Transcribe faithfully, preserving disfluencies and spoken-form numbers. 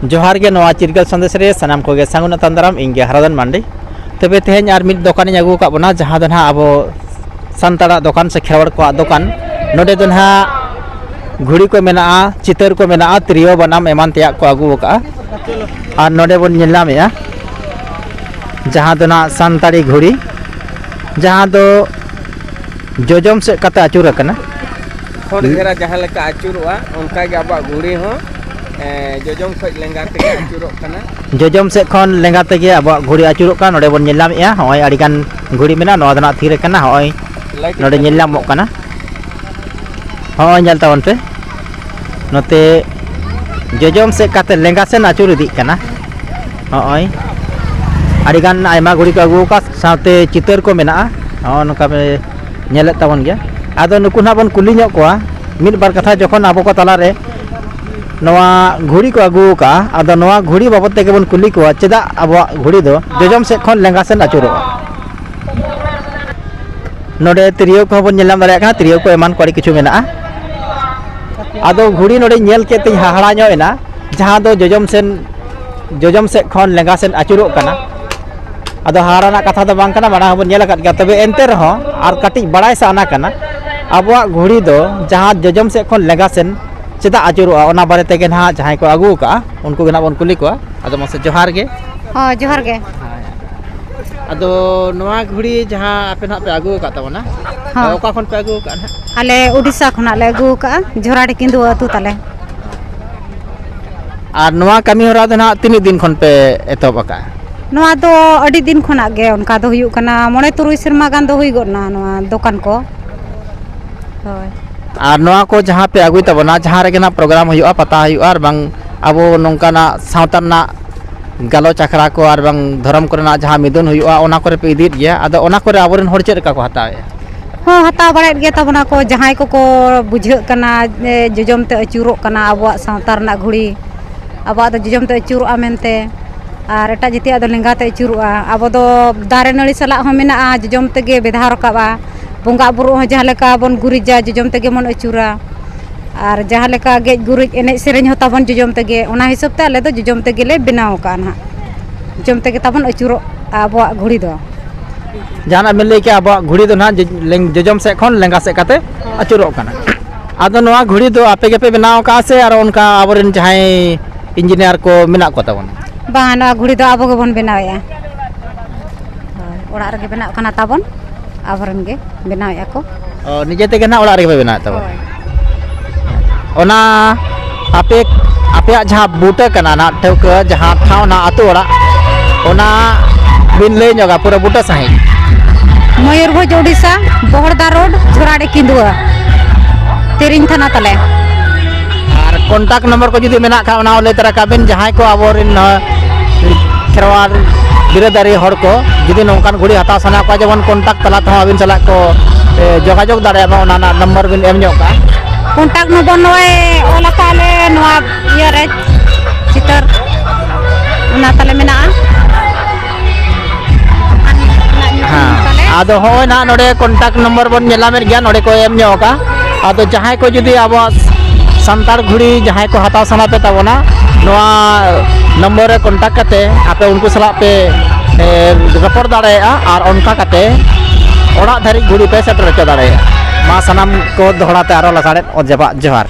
ᱡᱚᱦᱟᱨ ᱜᱮ, ᱱᱚᱣᱟ ᱪᱤᱨᱜᱟᱹᱞ ᱥᱟᱸᱫᱮᱥ ᱨᱮ ᱥᱟᱱᱟᱢ ᱠᱚᱜᱮ ᱥᱟᱹᱜᱩᱱ ᱟᱛᱟᱝ ᱫᱟᱨᱟᱢ᱾ ᱤᱧ ᱜᱮ ᱦᱟᱨᱟᱫᱚᱱ ᱢᱟᱱᱰᱤ᱾ ᱛᱚᱵᱮ ᱛᱮᱦᱮᱧ ᱟᱨ ᱢᱤᱫ ᱫᱚᱠᱟᱱᱤᱧ ᱟᱹᱜᱩ ᱟᱠᱟᱫ ᱵᱚᱱᱟ, ᱡᱟᱦᱟᱸ ᱫᱚ ᱱᱟᱦᱟᱜ ᱟᱵᱚ ᱥᱟᱱᱛᱟᱲᱟᱜ ᱫᱚᱠᱟᱱ ᱥᱮ ᱠᱷᱮᱨᱣᱟᱲ ᱠᱚᱣᱟᱜ ᱫᱚᱠᱟᱱ᱾ ᱱᱚᱰᱮ ᱫᱚ ᱱᱟᱦᱟᱜ ᱜᱷᱩᱲᱤ ᱠᱚ ᱢᱮᱱᱟᱜᱼᱟ, ᱪᱤᱛᱟᱹᱨ ᱠᱚ ᱢᱮᱱᱟᱜᱼᱟ, ᱛᱤᱨᱭᱳ ᱵᱟᱱᱟᱢ ᱮᱢᱟᱱ ᱛᱮᱭᱟᱜ ᱠᱚ ᱟᱹᱜᱩ ᱟᱠᱟᱫᱼᱟ᱾ ᱟᱨ ᱱᱚᱰᱮ ᱵᱚᱱ ᱧᱮᱞ ᱧᱟᱢᱮᱫᱼᱟ ᱡᱟᱦᱟᱸ ᱫᱚ ᱱᱟᱦᱟᱜ ᱥᱟᱱᱛᱟᱲᱤ ᱜᱷᱩᱲᱤ, ᱡᱟᱦᱟᱸ ᱫᱚ ᱡᱚᱡᱚᱢ ᱥᱮᱫ ᱠᱟᱛᱮ ᱟᱹᱪᱩᱨ ᱟᱠᱟᱱᱟ᱾ ᱠᱷᱚᱸᱰ ᱜᱷᱮᱨᱟ ᱡᱟᱦᱟᱸ ᱞᱮᱠᱟ ᱟᱹᱪᱩᱨᱚᱜᱼᱟ, ᱚᱱᱠᱟ ᱜᱮ ᱟᱵᱚᱣᱟᱜ ᱜᱷᱩᱲᱤ ᱦᱚᱸ, ᱮ, ᱡᱚᱡᱚᱢ ᱠᱷᱚᱡ ᱞᱮᱸᱜᱟ ᱛᱮᱜᱮ ᱟᱹᱪᱩᱨᱚᱜ ᱠᱟᱱᱟ᱾ ᱡᱚᱡᱚᱢ ᱥᱮᱫ ᱠᱷᱚᱱ ᱞᱮᱸᱜᱟ ᱛᱮᱜᱮ ᱟᱵᱚᱣᱟᱜ ᱜᱷᱩᱲᱤ ᱟᱹᱪᱩᱨᱚᱜ ᱠᱟᱱᱟ᱾ ᱱᱚᱰᱮ ᱵᱚᱱ ᱧᱮᱞ ᱧᱟᱢᱮᱫᱼᱟ, ᱦᱚᱸᱜᱼᱚᱭ ᱟᱹᱰᱤᱜᱟᱱ ᱜᱷᱩᱲᱤ ᱢᱮᱱᱟᱜᱼᱟ᱾ ᱱᱚᱣᱟ ᱫᱚ ᱱᱟᱦᱟᱜ ᱛᱷᱤᱨ ᱟᱠᱟᱱᱟ, ᱦᱚᱸᱜᱼᱚᱭ ᱞᱟᱭᱤᱴ ᱱᱚᱰᱮ ᱧᱮᱞ ᱧᱟᱢᱚᱜ ᱠᱟᱱᱟ᱾ ᱦᱚᱸᱜᱼᱚᱭ ᱧᱮᱞ ᱛᱟᱵᱚᱱ ᱯᱮ, ᱱᱚᱛᱮ ᱡᱚᱡᱚᱢ ᱥᱮᱫ ᱠᱟᱛᱮ ᱞᱮᱸᱜᱟ ᱥᱮᱱ ᱟᱹᱪᱩᱨ ᱤᱫᱤᱜ ᱠᱟᱱᱟ᱾ ᱦᱚᱸᱜᱼᱚᱭ ᱟᱹᱰᱤᱜᱟᱱ ᱟᱭᱢᱟ ᱜᱷᱩᱲᱤ ᱠᱚ ᱟᱹᱜᱩ ᱟᱠᱟᱫ, ᱥᱟᱶᱛᱮ ᱪᱤᱛᱟᱹᱨ ᱠᱚ ᱢᱮᱱᱟᱜᱼᱟ᱾ ᱦᱚᱸᱜᱼᱚ ᱱᱚᱝᱠᱟ ᱯᱮ ᱧᱮᱞᱮᱫ ᱛᱟᱵᱚᱱ ᱜᱮᱭᱟ᱾ ᱟᱫᱚ ᱱᱩᱠᱩ ᱱᱟᱦᱟᱜ ᱵᱚᱱ ᱠᱩᱞᱤ ᱧᱚᱜ ᱠᱚᱣᱟ ᱢᱤᱫ ᱵᱟᱨ ᱠᱟᱛᱷᱟ, ᱡᱚᱠᱷᱚᱱ ᱟᱵᱚ ᱠᱚ ᱛᱟᱞᱟᱨᱮ ᱱᱚᱣᱟ ᱜᱷᱩᱲᱤ ᱠᱚ ᱟᱹᱜᱩ ᱟᱠᱟᱫᱼᱟ, ᱟᱫᱚ ᱱᱚᱣᱟ ᱜᱷᱩᱲᱤ ᱵᱟᱵᱚᱫ ᱛᱮᱜᱮ ᱵᱚᱱ ᱠᱩᱞᱤ ᱠᱚᱣᱟ, ᱪᱮᱫᱟᱜ ᱟᱵᱚᱣᱟᱜ ᱜᱷᱩᱲᱤ ᱫᱚ ᱡᱚᱡᱚᱢ ᱥᱮᱫ ᱠᱷᱚᱱ ᱞᱮᱸᱜᱟ ᱥᱮᱱ ᱟᱹᱪᱩᱨᱚᱜᱼᱟ? ᱱᱚᱰᱮ ᱛᱤᱨᱭᱳ ᱠᱚᱦᱚᱸ ᱵᱚᱱ ᱧᱮᱞ ᱧᱟᱢ ᱫᱟᱲᱮᱭᱟᱜ ᱠᱟᱱᱟ, ᱛᱤᱨᱭᱳ ᱠᱚ ᱮᱢᱟᱱ ᱠᱚ ᱟᱹᱰᱤ ᱠᱤᱪᱷᱩ ᱢᱮᱱᱟᱜᱼᱟ᱾ ᱟᱫᱚ ᱜᱷᱩᱲᱤ ᱱᱚᱰᱮᱧ ᱧᱮᱞ ᱠᱮᱫ ᱛᱮᱧ ᱦᱟᱦᱟᱲᱟ ᱧᱚᱜ ᱮᱱᱟ, ᱡᱟᱦᱟᱸ ᱫᱚ ᱡᱚᱡᱚᱢ ᱥᱮᱱ, ᱡᱚᱡᱚᱢ ᱥᱮᱫ ᱠᱷᱚᱱ ᱞᱮᱸᱜᱟ ᱥᱮᱱ ᱟᱹᱪᱩᱨᱚᱜ ᱠᱟᱱᱟ᱾ ᱟᱫᱚ ᱦᱟᱦᱟᱲᱟ ᱨᱮᱱᱟᱜ ᱠᱟᱛᱷᱟ ᱫᱚ ᱵᱟᱝ ᱠᱟᱱᱟ, ᱢᱟᱲᱟᱝ ᱦᱚᱸᱵᱚᱱ ᱧᱮᱞ ᱟᱠᱟᱫ ᱜᱮᱭᱟ᱾ ᱛᱚᱵᱮ ᱮᱱᱛᱮ ᱨᱮᱦᱚᱸ ᱟᱨ ᱠᱟᱹᱴᱤᱡ ᱵᱟᱲᱟᱭ ᱥᱟᱱᱟ ᱠᱟᱱᱟ, ᱟᱵᱚᱣᱟᱜ ᱜᱷᱩᱲᱤ ᱫᱚ ᱡᱟᱦᱟᱸ ᱡᱚᱡᱚᱢ ᱥᱮᱫ ᱠᱷᱚᱱ ᱞᱮᱸᱜᱟ ᱥᱮᱱ ᱪᱮᱫᱟᱜ ᱟᱹᱪᱩᱨᱚᱜᱼᱟ, ᱚᱱᱟ ᱵᱟᱨᱮ ᱛᱮᱜᱮ ᱱᱟᱦᱟᱜ ᱡᱟᱦᱟᱸᱭ ᱠᱚ ᱟᱹᱜᱩ ᱟᱠᱟᱫᱼᱟ, ᱩᱱᱠᱩ ᱜᱮ ᱱᱟᱦᱟᱜ ᱵᱚᱱ ᱠᱩᱞᱤ ᱠᱚᱣᱟ᱾ ᱟᱫᱚ ᱢᱟᱥᱮ, ᱡᱚᱦᱟᱨ ᱜᱮ᱾ ᱦᱚᱸ, ᱡᱚᱦᱟᱨ ᱜᱮ᱾ ᱟᱫᱚ ᱱᱚᱣᱟ ᱜᱷᱩᱲᱤ ᱡᱟᱦᱟᱸ ᱟᱯᱮ ᱱᱟᱦᱟᱜ ᱯᱮ ᱟᱹᱜᱩ ᱟᱠᱟᱫ ᱛᱟᱵᱚᱱᱟ, ᱦᱚᱸ᱾ ᱚᱠᱟ ᱠᱷᱚᱱ ᱯᱮ ᱟᱹᱜᱩ ᱟᱠᱟᱫᱼᱟ ᱱᱟᱦᱟᱜ? ᱟᱞᱮ ᱩᱰᱤᱥᱥᱟ ᱠᱷᱚᱱᱟᱜ ᱞᱮ ᱟᱹᱜᱩ ᱟᱠᱟᱫᱼᱟ, ᱡᱷᱚᱨᱟᱰᱤ ᱠᱤᱸᱫᱩᱣᱟᱹ ᱟᱹᱛᱩ ᱛᱟᱞᱮ᱾ ᱟᱨ ᱱᱚᱣᱟ ᱠᱟᱹᱢᱤ ᱦᱚᱨᱟ ᱫᱚ ᱱᱟᱦᱟᱜ ᱛᱤᱱᱟᱹᱜ ᱫᱤᱱ ᱠᱷᱚᱱ ᱯᱮ ᱮᱛᱚᱦᱚᱵ ᱟᱠᱟᱫᱼᱟ? ᱱᱚᱣᱟ ᱫᱚ ᱟᱹᱰᱤ ᱫᱤᱱ ᱠᱷᱚᱱᱟᱜ ᱜᱮ ᱚᱱᱠᱟ ᱫᱚ ᱦᱩᱭᱩᱜ ᱠᱟᱱᱟ, ᱢᱚᱬᱮ ᱛᱩᱨᱩᱭ ᱥᱮᱨᱢᱟ ᱜᱟᱱ ᱫᱚ ᱦᱩᱭ ᱜᱚᱫ ᱮᱱᱟ ᱱᱚᱣᱟ ᱫᱚᱠᱟᱱ ᱠᱚ᱾ ᱦᱳᱭ᱾ ᱟᱨ ᱱᱚᱣᱟ ᱠᱚ ᱡᱟᱦᱟᱸ ᱯᱮ ᱟᱹᱜᱩᱭ ᱛᱟᱵᱚᱱᱟ, ᱡᱟᱦᱟᱸ ᱨᱮᱜᱮ ᱱᱟᱦᱟᱜ ᱯᱨᱳᱜᱨᱟᱢ ᱦᱩᱭᱩᱜᱼᱟ, ᱯᱟᱛᱟ ᱦᱩᱭᱩᱜᱼᱟ, ᱟᱨ ᱵᱟᱝ ᱟᱵᱚ ᱱᱚᱝᱠᱟᱱᱟᱜ ᱥᱟᱶᱛᱟ ᱨᱮᱱᱟᱜ ᱜᱟᱞᱚᱪ ᱟᱠᱷᱲᱟ ᱠᱚ ᱟᱨ ᱵᱟᱝ ᱫᱷᱚᱨᱚᱢ ᱠᱚᱨᱮᱱᱟᱜ ᱡᱟᱦᱟᱸ ᱢᱤᱫᱩᱱ ᱦᱩᱭᱩᱜᱼᱟ, ᱚᱱᱟ ᱠᱚᱨᱮ ᱯᱮ ᱤᱫᱤᱭᱮᱫ ᱜᱮᱭᱟ᱾ ᱟᱫᱚ ᱚᱱᱟ ᱠᱚᱨᱮ ᱟᱵᱚᱨᱮᱱ ᱦᱚᱲ ᱪᱮᱫ ᱞᱮᱠᱟ ᱠᱚ ᱦᱟᱛᱟᱣᱮᱫᱼᱟ? ᱦᱚᱸ, ᱦᱟᱛᱟᱣ ᱵᱟᱲᱟᱭᱮᱫ ᱜᱮ ᱛᱟᱵᱚᱱᱟ ᱠᱚ, ᱡᱟᱦᱟᱸᱭ ᱠᱚᱠᱚ ᱵᱩᱡᱷᱟᱹᱜ ᱠᱟᱱᱟ ᱡᱮ ᱡᱚᱡᱚᱢ ᱛᱮ ᱟᱹᱪᱩᱨᱚᱜ ᱠᱟᱱᱟ ᱟᱵᱚᱣᱟᱜ ᱥᱟᱶᱛᱟ ᱨᱮᱱᱟᱜ ᱜᱷᱩᱲᱤ, ᱟᱵᱚᱣᱟᱜ ᱫᱚ ᱡᱚᱡᱚᱢ ᱛᱮ ᱟᱹᱪᱩᱨᱚᱜᱼᱟ ᱢᱮᱱᱛᱮ, ᱟᱨ ᱮᱴᱟᱜ ᱡᱟᱹᱛᱤᱭᱟᱜ ᱫᱚ ᱞᱮᱸᱜᱟ ᱛᱮ ᱟᱹᱪᱩᱨᱚᱜᱼᱟ᱾ ᱟᱵᱚ ᱫᱚ ᱫᱟᱨᱮ ᱱᱟᱹᱲᱤ ᱥᱟᱞᱟᱜ ᱦᱚᱸ ᱢᱮᱱᱟᱜᱼᱟ, ᱡᱚᱡᱚᱢ ᱛᱮᱜᱮ ᱵᱮᱫᱷᱟᱣ ᱨᱟᱠᱟᱵᱼᱟ᱾ ᱵᱚᱸᱜᱟ ᱵᱩᱨᱩ ᱦᱚᱸ ᱡᱟᱦᱟᱸ ᱞᱮᱠᱟ ᱵᱚᱱ ᱜᱩᱨᱤᱡᱟ, ᱡᱚᱡᱚᱢ ᱛᱮᱜᱮ ᱵᱚᱱ ᱟᱹᱪᱩᱨᱟ᱾ ᱟᱨ ᱡᱟᱦᱟᱸ ᱞᱮᱠᱟ ᱜᱮᱡ ᱜᱩᱨᱤᱡ, ᱮᱱᱮᱡ ᱥᱮᱨᱮᱧ ᱦᱚᱸ ᱛᱟᱵᱚᱱ ᱡᱚᱡᱚᱢ ᱛᱮᱜᱮ, ᱚᱱᱟ ᱦᱤᱥᱟᱹᱵ ᱛᱮ ᱟᱞᱮ ᱫᱚ ᱡᱚᱡᱚᱢ ᱛᱮᱜᱮ ᱞᱮ ᱵᱮᱱᱟᱣ ᱟᱠᱟᱫᱼᱟ ᱱᱟᱦᱟᱜ᱾ ᱡᱚᱡᱚᱢ ᱛᱮᱜᱮ ᱛᱟᱵᱚᱱ ᱟᱹᱪᱩᱨᱚᱜᱼᱟ ᱟᱵᱚᱣᱟᱜ ᱜᱷᱩᱲᱤ ᱫᱚ᱾ ᱡᱟᱦᱟᱱᱟᱜ ᱵᱮᱱ ᱞᱟᱹᱭ ᱠᱮᱜᱼᱟ, ᱟᱵᱚᱣᱟᱜ ᱜᱷᱩᱲᱤ ᱫᱚ ᱱᱟᱦᱟᱜ ᱡᱚ-, ᱞᱮᱝ-, ᱡᱚᱡᱚᱢ ᱥᱮᱫ ᱠᱷᱚᱱ ᱞᱮᱸᱜᱟ ᱥᱮᱫ ᱠᱟᱛᱮ ᱟᱹᱪᱩᱨᱚᱜ ᱠᱟᱱᱟ᱾ ᱟᱫᱚ ᱱᱚᱣᱟ ᱜᱷᱩᱲᱤ ᱫᱚ ᱟᱯᱮ ᱜᱮᱯᱮ ᱵᱮᱱᱟᱣ ᱟᱠᱟᱫᱼᱟ ᱥᱮ ᱟᱨ ᱚᱱᱠᱟ ᱟᱵᱚᱨᱮᱱ ᱡᱟᱦᱟᱸᱭ ᱤᱧᱡᱤᱱᱤᱭᱟᱨ ᱠᱚ ᱢᱮᱱᱟᱜ ᱠᱚ ᱛᱟᱵᱚᱱᱟ? ᱵᱟᱝ, ᱱᱚᱣᱟ ᱜᱷᱩᱲᱤ ᱫᱚ ᱟᱵᱚ ᱜᱮᱵᱚᱱ ᱵᱮᱱᱟᱣᱮᱫᱼᱟ᱾ ᱦᱳᱭ, ᱚᱲᱟᱜ ᱨᱮᱜᱮ ᱵᱮᱱᱟᱜ ᱠᱟᱱᱟ ᱛᱟᱵᱚᱱ, ᱟᱵᱚᱨᱮᱱ ᱜᱮ ᱵᱮᱱᱟᱣᱮᱫᱼᱟ ᱠᱚ᱾ ᱚ, ᱱᱤᱡᱮ ᱛᱮᱜᱮ ᱱᱟᱦᱟᱜ ᱚᱲᱟᱜ ᱨᱮᱜᱮ ᱯᱮ ᱵᱮᱱᱟᱣᱮᱫ ᱛᱟᱵᱚᱱᱟ? ᱦᱳᱭ᱾ ᱚᱱᱟ ᱟᱯᱮ, ᱟᱯᱮᱭᱟᱜ ᱡᱟᱦᱟᱸ ᱵᱩᱴᱟᱹ ᱠᱟᱱᱟ ᱱᱟᱦᱟᱜ, ᱴᱷᱟᱹᱣᱠᱟᱹ ᱡᱟᱦᱟᱸ ᱴᱷᱟᱶ ᱱᱟᱦᱟᱜ ᱟᱹᱛᱩ ᱚᱲᱟᱜ, ᱚᱱᱟ ᱵᱤᱱ ᱞᱟᱹᱭ ᱧᱚᱜᱟ ᱯᱩᱨᱟᱹ ᱵᱩᱴᱟᱹ ᱥᱟᱺᱦᱤᱡ? ᱢᱚᱭᱩᱨᱵᱷᱚᱸᱡᱽ, ᱳᱰᱤᱥᱟ, ᱵᱚᱦᱚᱲᱫᱟ ᱨᱳᱰ, ᱡᱷᱚᱨᱟᱰᱤ ᱠᱤᱸᱫᱩᱣᱟᱹ, ᱛᱤᱨᱤᱧ ᱛᱷᱟᱱᱟ ᱛᱟᱞᱮ᱾ ᱟᱨ ᱠᱚᱱᱴᱟᱠᱴ ᱱᱚᱢᱵᱚᱨ ᱠᱚ ᱡᱩᱫᱤ ᱢᱮᱱᱟᱜ ᱠᱷᱟᱱ, ᱚᱱᱟ ᱦᱚᱸ ᱞᱟᱹᱭ ᱛᱚᱨᱟ ᱠᱟᱜ ᱵᱤᱱ, ᱡᱟᱦᱟᱸᱭ ᱠᱚ ᱟᱵᱚᱨᱮᱱ, ᱱᱚᱣᱟ ᱠᱷᱮᱨᱣᱟᱲ ᱵᱤᱨᱟᱹᱫᱟᱨᱤ ᱦᱚᱲ ᱠᱚ ᱡᱩᱫᱤ ᱱᱚᱝᱠᱟᱱ ᱜᱷᱩᱲᱤ ᱦᱟᱛᱟᱣ ᱥᱟᱱᱟ ᱠᱚᱣᱟ, ᱡᱮᱢᱚᱱ ᱠᱚᱱᱴᱟᱠᱴ ᱛᱟᱞᱟ ᱛᱮᱦᱚᱸ ᱟᱹᱵᱤᱱ ᱥᱟᱞᱟᱜ ᱠᱚ, ᱮ, ᱡᱳᱜᱟᱡᱳᱜᱽ ᱫᱟᱲᱮᱭᱟᱜ ᱢᱟ, ᱚᱱᱟ ᱨᱮᱱᱟᱜ ᱱᱚᱢᱵᱚᱨ ᱵᱤᱱ ᱮᱢ ᱧᱚᱜ ᱠᱟᱜᱼᱟ᱾ ᱠᱚᱱᱴᱟᱠᱴ ᱱᱚᱢᱵᱚᱨ ᱱᱚᱜᱼᱚᱭ ᱚᱞ ᱟᱠᱟᱫ ᱞᱮ ᱱᱚᱣᱟ ᱤᱭᱟᱹ ᱨᱮ, ᱪᱤᱛᱟᱹᱨ ᱚᱱᱟ ᱛᱟᱞᱮ ᱢᱮᱱᱟᱜᱼᱟ᱾ ᱦᱮᱸ, ᱟᱫᱚ ᱦᱚᱸᱜᱼᱚᱭ ᱱᱟᱦᱟᱜ ᱱᱚᱰᱮ ᱠᱚᱱᱴᱟᱠᱴ ᱱᱚᱢᱵᱚᱨ ᱵᱚᱱ ᱧᱮᱞᱟᱢᱮᱫ ᱜᱮᱭᱟ, ᱱᱚᱰᱮ ᱠᱚ ᱮᱢ ᱧᱚᱜ ᱟᱠᱟᱫᱼᱟ᱾ ᱟᱫᱚ ᱡᱟᱦᱟᱸᱭ ᱠᱚ ᱡᱩᱫᱤ ᱟᱵᱚᱣᱟᱜ ᱥᱟᱱᱛᱟᱲ ᱜᱷᱩᱲᱤ ᱡᱟᱦᱟᱸᱭ ᱠᱚ ᱦᱟᱛᱟᱣ ᱥᱟᱱᱟ ᱯᱮ ᱛᱟᱵᱚᱱᱟ, ᱱᱚᱣᱟ ᱱᱚᱢᱵᱚᱨ ᱨᱮ ᱠᱚᱱᱴᱟᱠᱴ ᱠᱟᱛᱮ ᱟᱯᱮ ᱩᱱᱠᱩ ᱥᱟᱞᱟᱜ ᱯᱮ, ᱮ, ᱨᱚᱯᱚᱲ ᱫᱟᱲᱮᱭᱟᱜᱼᱟ ᱟᱨ ᱚᱱᱠᱟ ᱠᱟᱛᱮ ᱚᱲᱟᱜ ᱫᱷᱟᱹᱨᱤᱡ ᱜᱷᱩᱲᱤ ᱯᱮ ᱥᱮᱴᱮᱨ ᱦᱚᱪᱚ ᱫᱟᱲᱮᱭᱟᱜᱼᱟ᱾ ᱢᱟ ᱥᱟᱱᱟᱢ ᱠᱚ ᱫᱚᱦᱲᱟ ᱛᱮ ᱟᱨᱚ ᱞᱟᱥᱟᱲᱮᱫ ᱚᱡᱮ ᱵᱟᱜ ᱡᱚᱦᱟᱨ᱾